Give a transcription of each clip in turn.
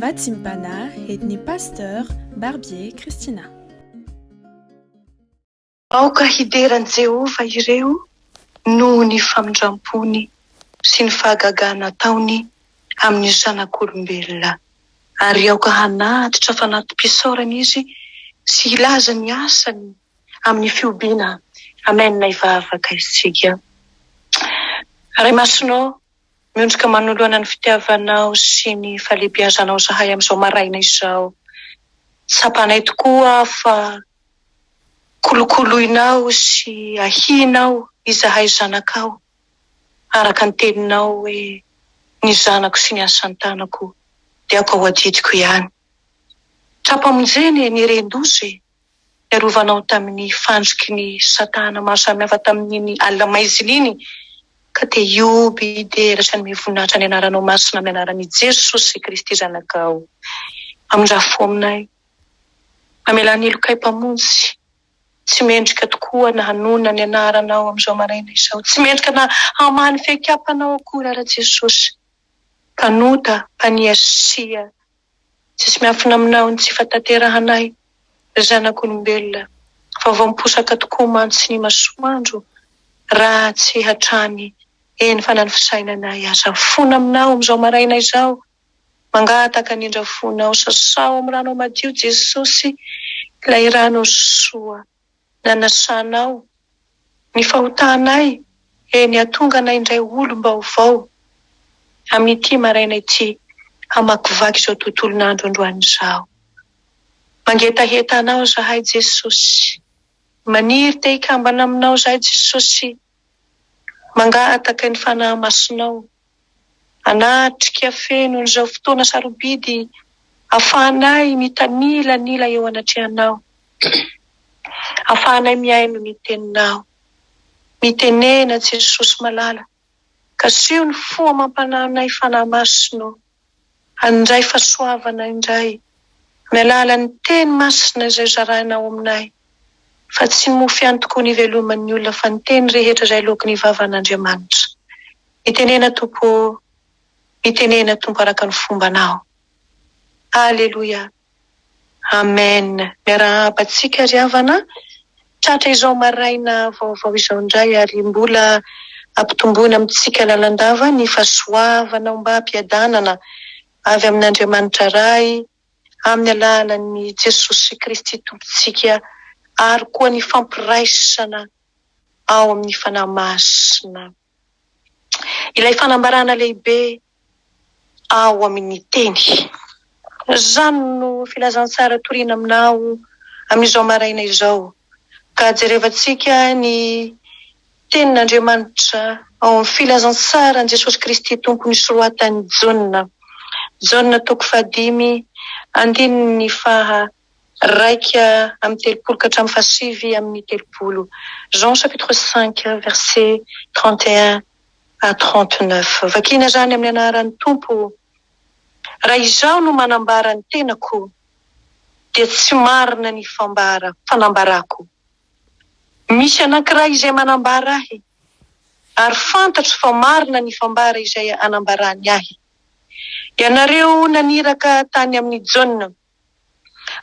Vatsim-panahy entin'ny Pasteur Barbier Christina. Aoka hidera an'i Jehovah ireo noho ny famindram-pony sy ny fahagagana ataony amin'ny zanak'olombelona, ary aoka hanatitra fanati-pisaorana izy sy hilaza ny asany amin'ny fihobiana. Amen Hivavaka isika. Ray Masina ô, miondrika manoloana ny fitiavanao sy ny fahalehibiazanao izahay amin'izao maraina izao. Tsapanay tokoa fa kolokoloinao sy ahianao izahay zanakao, araka ny teninao hoe, Ny zanako sy ny asan-tanako dia aoka ho adidiko ihany. Tra-pamonjena e, nieren-doza e! Niarovanao tamin'ny fandriky ny satana maro samihafa tamin'iny alina maizina iny, ka te hihoby hidera sy hanome voninahitra ny anaranao masina amin'ny anaran'i Jesosy Kristy Zanakao. Mamindrà fo aminay. Mamelà ny helokay Mpamonjy. Tsy mendrika tokoa na hanonona ny anaranao amin'izao maraina izao. Tsy mendrika na hamaha ny fehikampanao akory ara Jesosy. Mpanota, mpaniasia. Tsisy miafina aminao ny tsy fahatanterahanay ry zanak'olombelona fa vao miposaka tokoa mantsy ny masoandro raha tsy hatrany eny fa na ny fisainanay aza mifona aminao amin'izao maraina izao mangataka ny indrafonao sasao amin'ny ranao madio Jesosy ilay rano soa nanasanao ny fahotanay, eny hahatonga anay indray ho olom-baovao amin'ity maraina ity hamakivaky izao tontolon'andro androany izao. Mangetaheta Anao izahay Jesosy. Maniry te hikambana Aminao izahay Jesosy. Mangataka ny Fanahy Masinao hanatrika feno an'izao fotoana sarobidy ahafahanay mitanilanila eo anatrehanao, ahafahanay mihaino ny teninao. Mitenena Jesosy malala, kasiho ny fo amam-panahinay Fanahy Masina ô, handray fahasoavana indray amin'ny alalan'ny teny masina izay zarainao aminay, fa tsy ny mofo ihany tokoa no iveloman'ny olona fa ny teny rehetra izay aloaky ny vavan'Andriamanitra. Mitenena Tompo ô, mitenena Tompo araka ny fombanao. Aleloia. Amen. Miarahaba antsika ry havana. Tratra izao maraina vaovao izao indray ary mbola ampitomboina amintsika lalandava ny fahasoavana ombam-piadanana avy amin'Andriamanitra Ray amin'ny alalan'i Jesosy Kristy Tompontsika ary koa ny fampiraisana ao amin'ny Fanahy Masina. Ilay fanambarana lehibe ao amin'ny Teny. Izany no filazantsara toriana aminao amin'izao maraina izao. Ka jerevantsika ny Tenin'Andriamanitra ao amin'ny filazantsaran'i Jesosy Kristy Tompo nosoratan'i Jaona. Jaona toko fahadimy andininy faha 31 ka hatramin'ny faha-39. Jean chapitre 5 verset 31 à 39. Vakina izany amin'ny anaran'ny Tompo. Raha izaho no manambara ny tenako dia tsy marina ny fambara fanambarako. Misy anankiray izay manambara ahy ary fantatro fa marina ny fambara izay anambarany ahy. Ianareo naniraka tany amin'i Jaona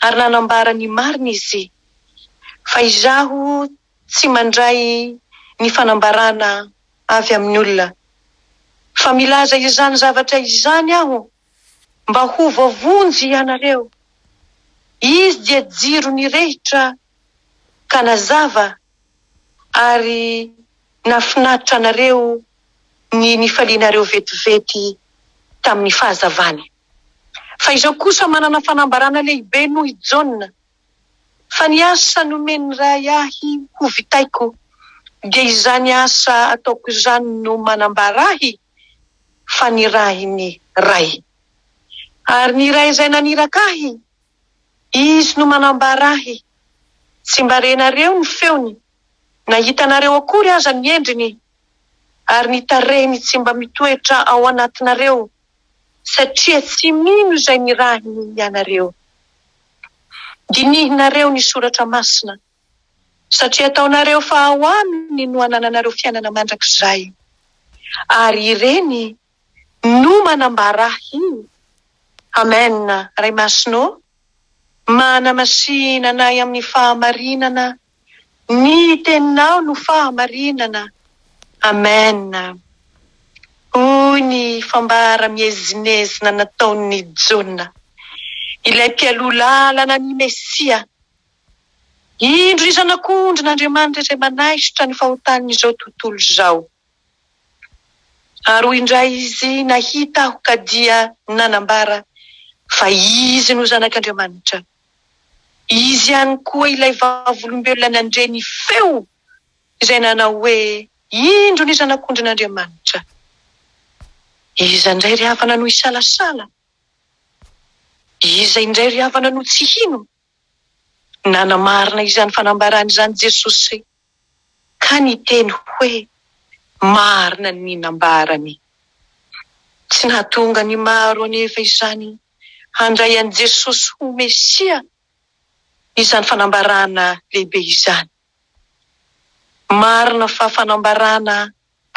ary nanambara ny marina izy, fa izaho tsy mandray ny fanambarana avy amin'ny olona, fa milaza izany zavatra izany aho mba ho voavonjy ianareo. Izy dia jiro nirehitra ka nazava, ary nahafinaritra anareo ny nifalianareo vetivety tamin'ny fahazavany. Fa izao kosa manana fanambarana lehibe noho i Jaona, Fa ny asa nomen'ny Ray ahy ho vitaiko, dia izany asa ataoko izany no manambara ahy fa nirahin'ny Ray. Ary ny Ray izay naniraka ahy, Izy no manambara ahy. Tsy mba renareo ny feony, na hitanareo akory aza ny endriny, ary ny tarehiny tsy mba mitoetra ao anatinareo, satria tsy mino izay nirahiny ianareo. Dinihinareo ny Soratra Masina, satria ataonareo fa ao aminy no anananareo fiainana mandrakizay, ary ireny no manambara Ahy. Amen Ray Masina ô, manamasina anay amin'ny fahamarinana, ny teninao no fahamarinana. Amen. Hoy ny fambara miezinezina nataon'i Jaona, ilay mpialoha lalana ny Mesia, Indro ny Zanak'ondrin'Andriamanitra izay manaisotra ny fahotan'izao tontolo izao. Ary hoy indray izy, Nahita aho ka dia nanambara fa Izy no Zanak'Andriamanitra. Izy ihany koa ilay vavolombelona nandre ny feo izay nanao hoe, Indro ny Zanak'ondrin'Andriamanitra. Iza indray ry havana no hisalasala? Iza indray ry havana no tsy hino? Nanamarina izany fanambarana izany Jesosy ka niteny hoe marina ny nambarany. Tsy nahatonga ny maro anefa izany handray an'i Jesosy ho Mesia izany fanambarana lehibe izany. Marina fa fanambarana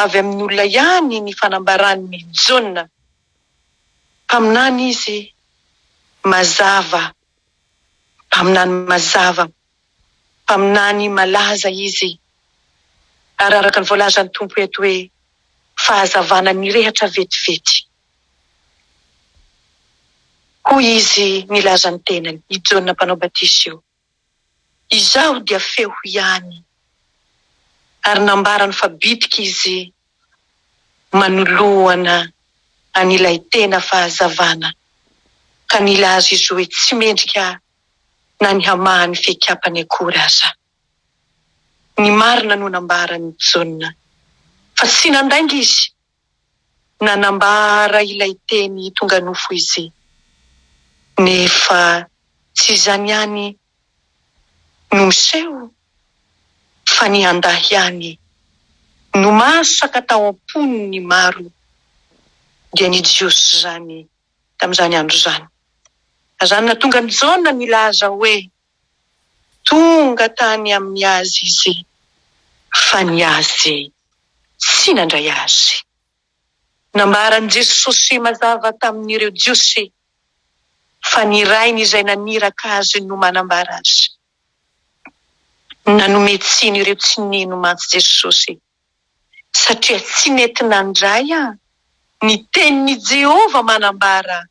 avy amin'ny olona ihany ny fanambaran'i Jaona. Mpaminany izy, mazava, mpaminany mazava. Mpaminany malaza izy, ary araka ny voalazan'ny Tompo eto hoe, fahazavana nirehatra vetivety. Hoy izy nilaza ny tenany, i Jaona Mpanao Batisa io, Izaho dia feo ihany. Ary nambarany fa bitika izy manoloana an'ilay tena fahazavana, ka nilaza izy hoe tsy mendrika na ny hamaha ny fikapany akory aza. Ny marina no nambaran'i Jaona, fa tsy nandainga izy. Nanambara ilay Teny tonga nofo izy. Nefa tsy izany ihany no miseho, fa ny handà ihany no masaka tao am-pon'ny maro, dia ny Jiosy izany tamin'izany andro izany. Izany nahatonga an'i Jaona nilaza hoe, Tonga tany amin'ny azy izy, fa ny azy tsy nandray azy. Nambaran'i Jesosy mazava tamin'ireo Jiosy fa ny Rainy izay naniraka azy no manambara azy. Nanome tsiny ireo tsy nino mantsy Jesosy satria tsy nety nandray ny tenin'i Jehovah manambara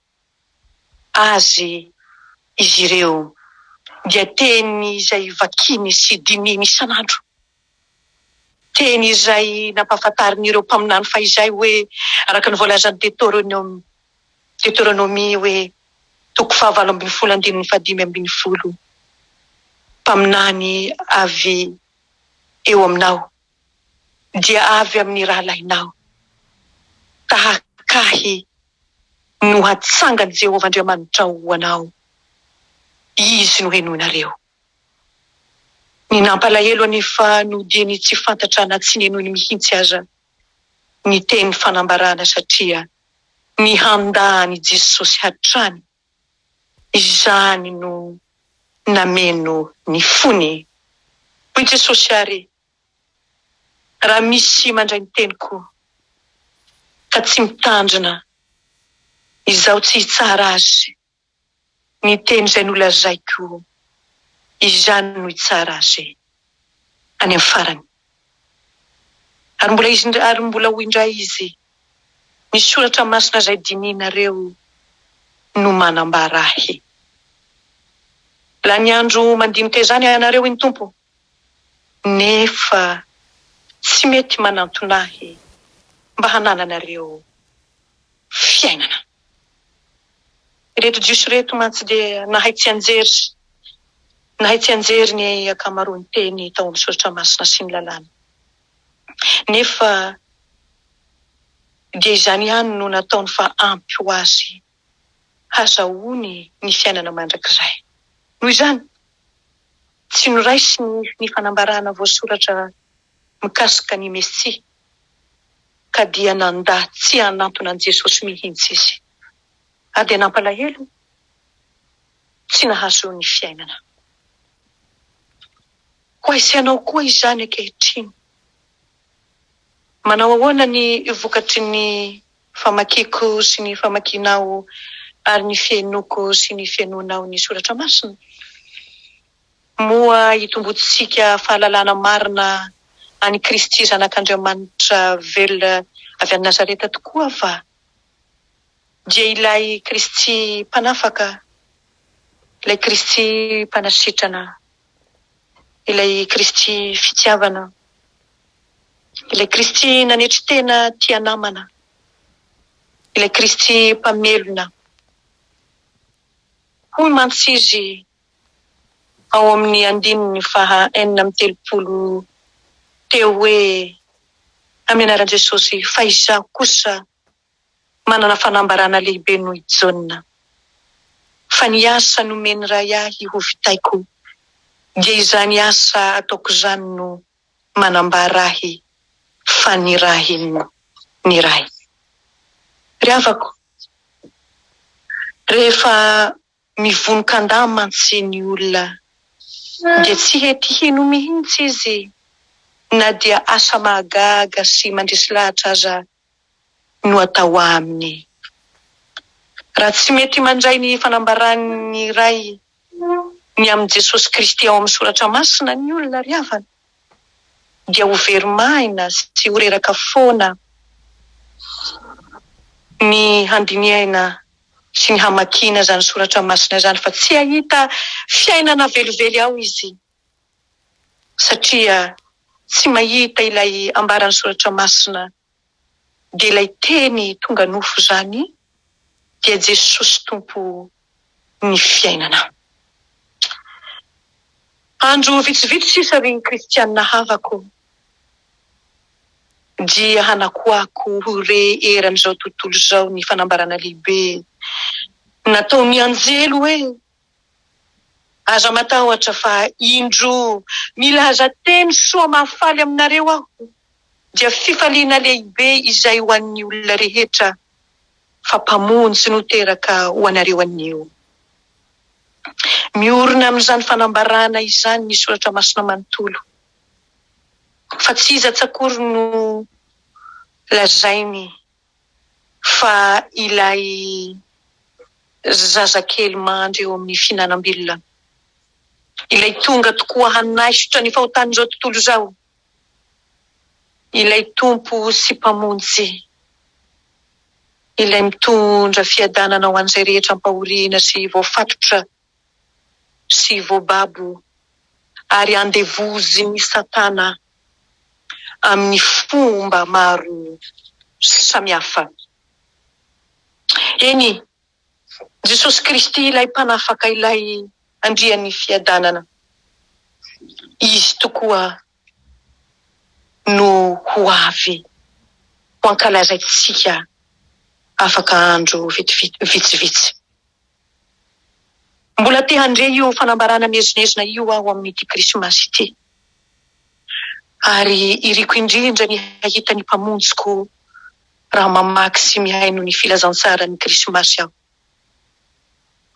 azy izy ireo, dia teny izay vakiny sy dinihiny isan'andro, teny izay nampahafantarin'ireo mpaminany fahizay hoe, araka ny voalazan'ny Deteronomia, Deteronomia hoe, toko fahavalo ambinifolo andininy fahadimy ambinifolo, Mpaminany avy eo aminao. dia avy amin'ny rahalahinao, tahaka ahy no hatsangan'i Jehovah Andriamanitrao ho anao, izy no henoinareo. Ny nampalahelo anefa no dia ny tsy fantatra na tsy nenoiny mihitsy aza ny teny fanambarana satria ny handà an'i Jesosy hatrany izany no nameno ny fony. Hoy Jesosy àry, Raha misy mandray ny teniko ka tsy mitandrina, izaho tsy hitsara azy, ny teny izay nolazaiko izany no hitsara azy any amin'ny farany. Ary mbola izy ary mbola hoy indray izy, Ny soratra masina izay dinihinareo no manambara ahy. Lany andro mandinika izany ianareo, hoy ny Tompo. Nefa tsy mety manantona ahy mba hanananareo fiainana. Ireto Jiosy ireto mantsy dia nahay tsianjery, nahay tsianjery ny ankamaroan'ny teny tao amin'ny Soratra Masina sy ny Lalàna. Nefa dia izany ihany no nataony fa ampy ho azy hazahoany ny fiainana mandrakizay. Noho izany, Tsy noraisiny ny fanambarana voasoratra mikasika ny Mesia, ka dia nandà tsy hanantona an'i Jesosy mihitsy izy. Ary dia nampalahelo tsy nahazo ny fiainana. Ho ahy sy ianao koa izany ankehitriny. Manao ahoana ny vokatry ny famakiako sy ny famakianao ary ny fihainoako sy ny fihainoanao ny Soratra Masina? Moa hitomboantsika fahalalana marina an'i Kristy Zanak'Andriamanitra velona avy any Nazareta tokoa va? Dia ilay Kristy Mpanafaka, ilay Kristy Mpanasitrana, ilay Kristy Fitiavana, ilay Kristy nanetry tena tia namana, ilay Kristy Mpamelona. Hoy mantsy izy ao amin'ny andininy faha 36 teo hoe, Amin'ny anaran'i Jesosy, fa izaho kosa manana fanambarana lehibe noho i Jaona, fa ny asa nomen'ny Ray ahy ho vitaiko, dia izany asa ataoko izany no manambara ahy fa nirahin' ny Ray. Ry havako, rehefa mivonon-kandà mantsy ny olona dia tsy hety hino mihitsy izy na dia asa mahagaga sy mandresy lahatra aza no atao aminy. Raha tsy mety mandray ny fanambaran'ny Ray ny amin'i Jesosy Kristy ao amin'ny Soratra Masina ny olona ry havana dia ho very maina sy ho reraka foana ny handinihana sy ny hamakiana izany Soratra Masina izany fa tsy hahita fiainana velively ao izy satria tsy mahita ilay ambaran'ny Soratra Masina dia ilay Teny tonga nofo izany dia Jesosy Tompo ny fiainana. Andro vitsivitsy sisa ry kristianina havako dia hanakoako ho re eran'izao tontolo izao ny fanambarana lehibe nataon'ny anjely hoe, Aza matahotra fa indro milaza teny soa mahafaly aminareo aho, dia fifaliana lehibe izay ho an'ny olona rehetra fa Mpamonjy no teraka ho anareo anio. Miorina amin'izany fanambarana izany ny Soratra Masina manontolo, fa tsy iza tsy akory no lazainy fa ilay zazakely mandry eo amin'ny fihinanam-bilona, ilay tonga tokoa hanaisotra ny fahotan'izao tontolo izao, ilay Tompo sy Mpamonjy, ilay mitondra fiadanana ho an'izay rehetra ampahoriana sy voafatotra sy voababo ary andevozin'i Satana amin'ny fomba maro samihafa. Eny, Jesosy Kristy ilay Mpanafaka, ilay Andrian'ny fiadanana, Izy tokoa no ho avy ho ankalazaintsika afaka andro vitsivitsy. Mbola te handre io fanambarana miezinezina io aho amin'ity Krismasy ity. Ary iriko indrindra ny hahita ny Mpamonjiko raha mamaky sy mihaino ny filazantsaran'ny Krismasy aho.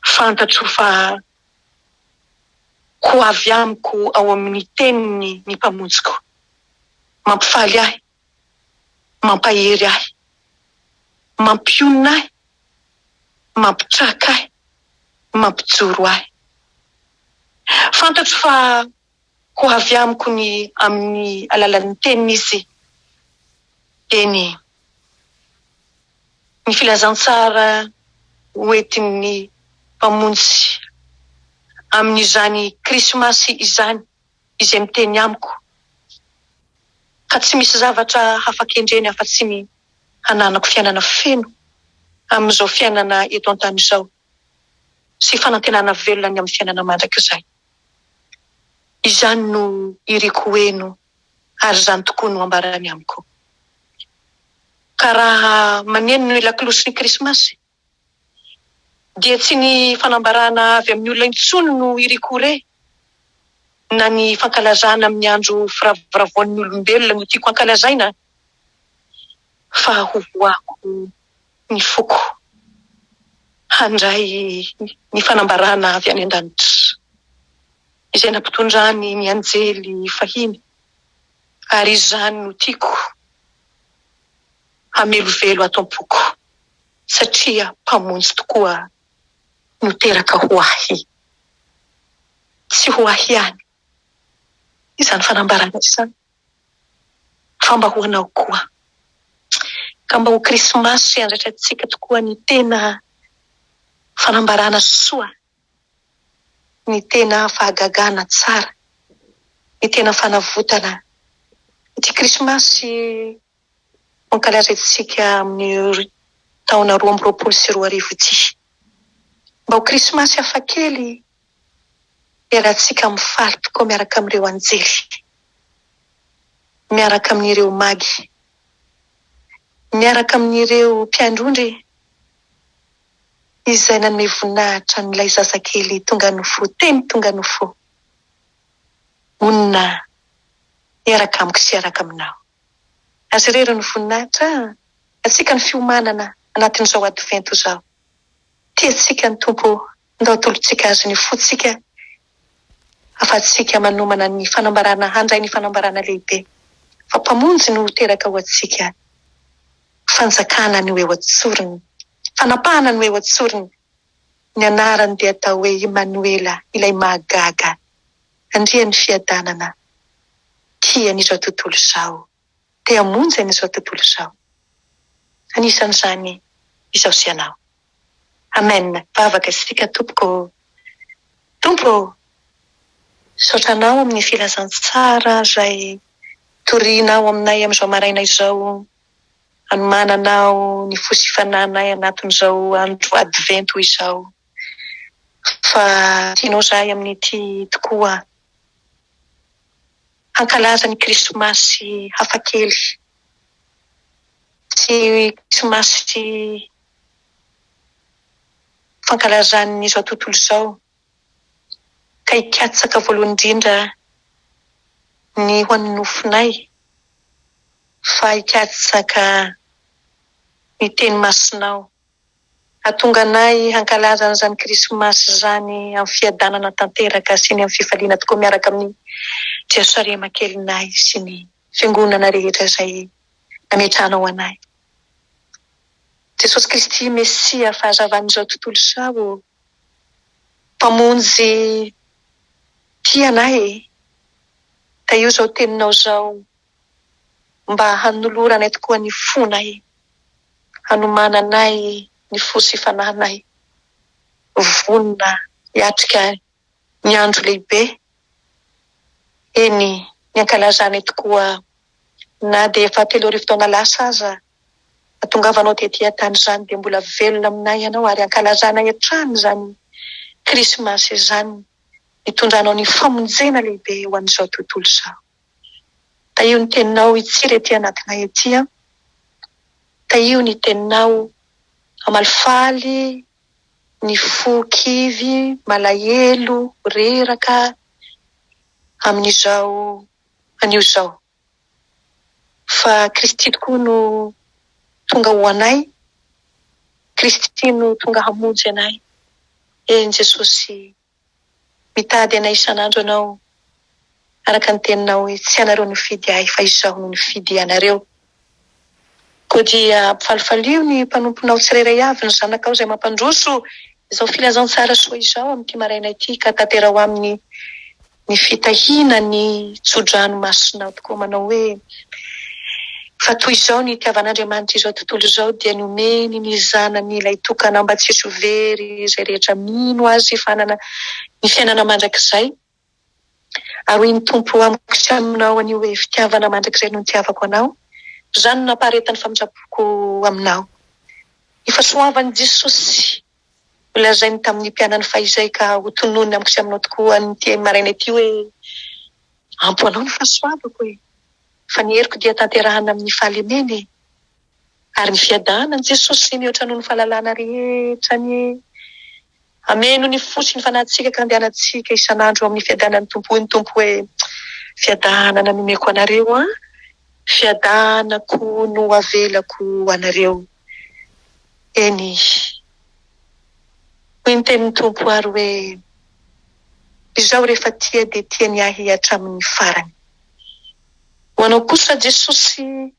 Fantatro fa ho avy amiko ao amin'ny Teniny ny Mpamonjiko. Mampifaly ahy, mampahery ahy, mampionona ahy, mampitraka ahy, mampijoro ahy. Fantatro fa ho avy amiko ny amin'ny alalan'ny Teniny Izy. Eny, ny filazantsara hoentin'ny Mpamonjy amin'izany Krismasy izany izay miteny amiko ka tsy misy zavatra hafa kendreny afa-tsy ny hananako fiainana feno amin'izao fiainana eto an-tany izao sy fanantenana velona ny amin'ny fiainana mandrakizay. Izany no iriko ho heno ary izany tokoa no ambarany amiko. Ka raha maneno ny lakolosin'ny Krismasy dia tsy ny fanambarana avy amin'ny olona intsony no iriko ho re, na ny fankalazana amin'ny andro firavoravoan'ny olombelona no tiako hankalazaina, fa hovoahako ny foko handray ny fanambarana avy any an-danitra, izay nampitondrany ny anjely fahiny, ary izany no tiako hamelovelo ato am-poko. Satria Mpamonjy tokoa. no teraka ho ahy. Tsy ho ahy ihany izany fanambarana izany fa mba ho anao koa. Ka mba ho Krismasy andraitrantsika tokoa ny tena fanambarana soa, ny tena fahagagana tsara, ny tena fanavotana. Ity Krismasy ankalazaintsika amin'ny taona 2022 ity. Mba ho Krismasy hafakely iarahantsika mifaly tokoa miaraka amin'ireo anjely, miaraka amin'ireo magy, miaraka amin'ireo mpiandry ondry izay nanome voninahitra an'ilay zazakely tonga nofo, teny tonga nofo, honina hiaraka amiko sy hiaraka aminao. Azy irery ny voninahitra, antsika ny fiomanana anatin'izao advento izao. Tiantsika ny Tompo, ndao atolotsika Azy ny fontsika ahafahantsika manomana ny fanambarana, handray ny fanambarana lehibe fa Mpamonjy no ho teraka ho antsika, fanjakana no eo an-tsorony, fanapahana no eo an-tsorony, ny anarany dia atao hoe Imanoela, ilay mahagaga, Andrian'ny fiadanana, tia an'izao tontolo izao, te hamonjy an'izao tontolo izao. Anisan'izany izaho sy ianao. Amen. Vavaka isika tompoko ô. Tompo ô, misaotra Anao amin'ny filazantsara izay torianao aminay amin'izao maraina izao, hanomananao ny fo sy fanahinay anatin'izao andro advento izao. Fa tianao izahay amin'ity tokoa hankalaza ny krismasy hafakely. Tsy krismasy fankalazan'izao tontolo izao ka hikatsaka voalohany indrindra ny ho an'ny nofonay fa hikatsaka ny teny masinao. Hahatonga anay hankalaza an'izany Krismasy izany amin'ny fiadanana tanteraka sy ny amin'ny fifaliana tokoa miaraka amin'i Jerosalema kelinay sy ny Fiangonana rehetra izay nametrahanao anay. Jesosy Kristy Mesia fahazavan'izao tontolo izao ô, Mpamonjy tia anay e, tahio izao teninao izao mba hanoloranay tokoa ny fonay, hanomananay ny fo sy fanahinay vonona hiatrika ny andro lehibe, eny, ny hankalazanay tokoa na dia efa 3000 taona lasa aza nahatongavanao tety an-tany izany dia mbola velona aminay ianao ary hankalazanay hatrany izany Krismasy izany nitondranao ny famonjena lehibe ho an'izao tontolo izao. Tahio ny teninao hitsiry ety anatinay ety an. Tahio ny teninao hamalifaly ny fo kivy, malahelo, reraka amin'izao anio izao. Fa Kristy tokoa no tonga ho anay, Kristy no tonga hamonjy anay. Eny Jesosy. Mitady anay isan'andro Ianao, araka ny teninao hoe, Tsy ianareo nifidy ahy, fa Izaho no nifidy anareo. Koa dia ampifalifalio ny mpanomponao tsirairay avy, ny zanakao izay mampandroso izao filazantsara soa izao amin'ity maraina ity, ka tanteraho aminy ny fitahiana ny tsodrano masinao tokoa, manao hoe, Fa toy izao ny itiavan'Andriamanitra izao tontolo izao, dia nomeny ny Zanany ilay tokana mba tsy ho very izay rehetra mino Azy fa hanana ny fiainana mandrakizay. Ary hoy ny Tompo amiko sy aminao anio hoe, Fitiavana mandrakizay no nitiavako anao, izany no nampaharetan'ny famindram-poko aminao. Ny fahasoavan'i Jesosy Nolazainy tamin'ny mpianany fahizay ka ho tononiny amiko sy aminao tokoa an'ity maraina ity hoe, Ampy ho anao ny fahasoavako e! Fa ny heriko dia tanterahana amin'ny fahalemena e! Ary ny fiadanan'i Jesosy mihoatra noho ny fahalalana rehetra anie hameno ny fo sy ny fanahintsika ka handehanantsika isan'andro amin'ny fiadanan'ny Tompo. Hoy ny Tompo hoe, Fiadanana no omeko anareo an! Fiadanako no avelako ho anareo. Eny, hoy ny tenin'ny Tompo ary hoe, Izaho rehefa tia dia tia ny ahy hatramin'ny farany. Ho anao kosa Jesosy,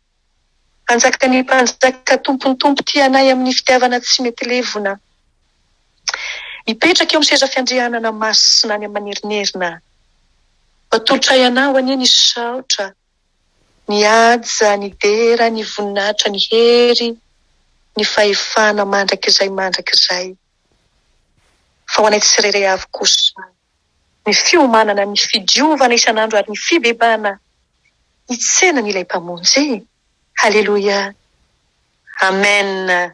Mpanjakan'ny mpanjaka, Tompon'ny tompo tia anay amin'ny fitiavana tsy mety levona. Mipetraka eo amin'ny seza fiandrianana masina any amanerinerina. Atolotray anao anie ny saotra, ny haja, ny dera, ny voninahitra, ny hery, ny fahefana mandrakizay mandrakizay. Fa ho anay tsirairay avy kosa, ny fiomanana, ny fidiovana isan'andro ary ny fibebahana hitsenana ilay Mpamonjy. Haleloia. Amen.